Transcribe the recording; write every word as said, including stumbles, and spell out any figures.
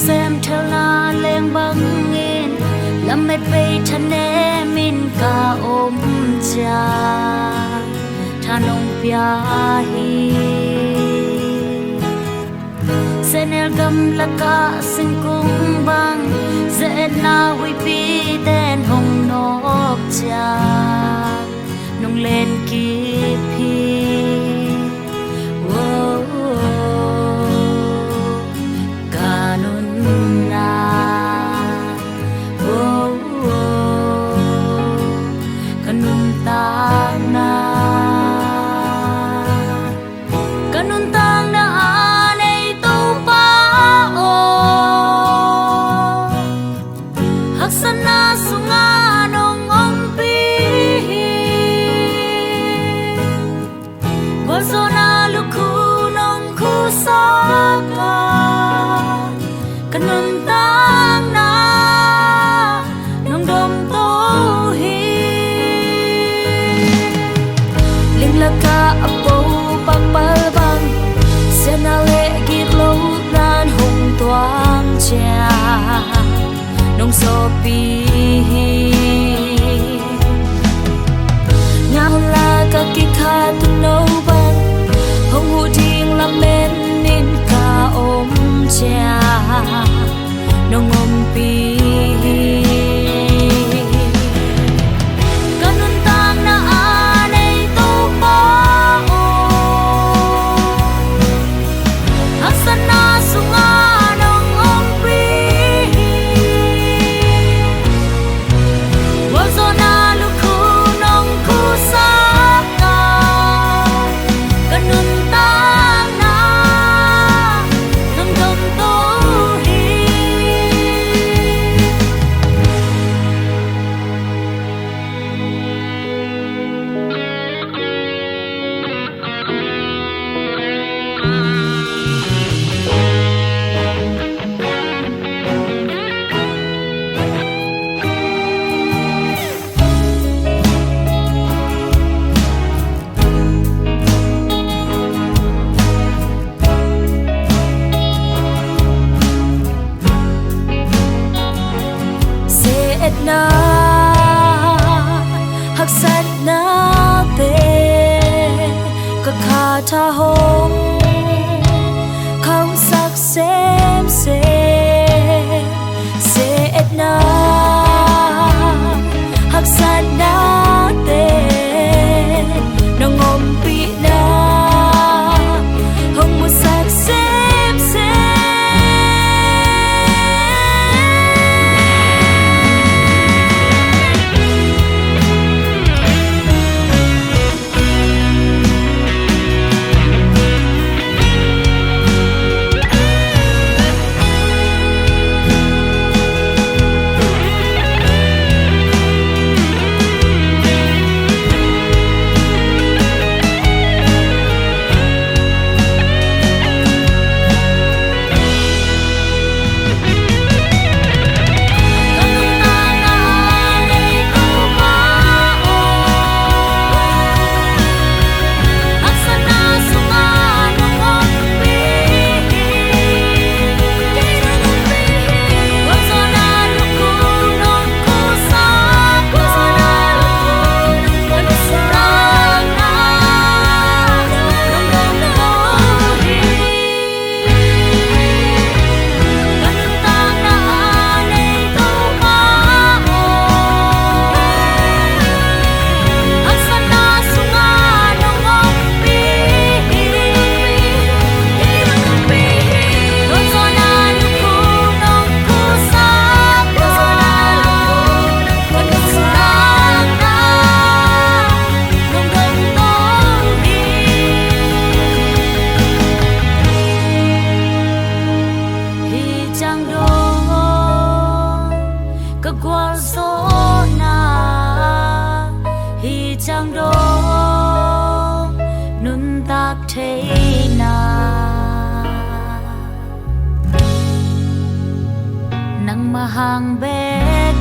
Sem thelna leng bangin lamet bei thanem in ka om ciang tha nong pia hi. Senel gamlakah singkung bang ze-etna huipi ten hong nawk ciang nong len kip hi. Wow, ka nunna, wow, ka nuntakna, ka nuntakna a nei Topa aw, haksatna sungah nong ompih hi. Gualzawhna lukhu nong khusak a, ka nuntakna nong domto hi. Ling lakah a po pakpal bang, siatna le gitlohna hong tuang ciang nong sawpih hi. Ngah hun la ka kikhat tuuno bang, hong huh ding lamen in ka om ciang nong ompih hi. Ka nuntakna a nei Topa aw, haksatna sungah nong ompih hi. Gualzawhna lukhu nong khusak a, ka nuntakna nong domto hi. Ze-etna, haksatnate ka khat ah hong khauhsak semsem. Ze-etna, haksatnate nong ompihna hong musak semsem. Hih ciang dong ka gualzawhna, hih ciang dong nuntak theihna, nangmah hang bek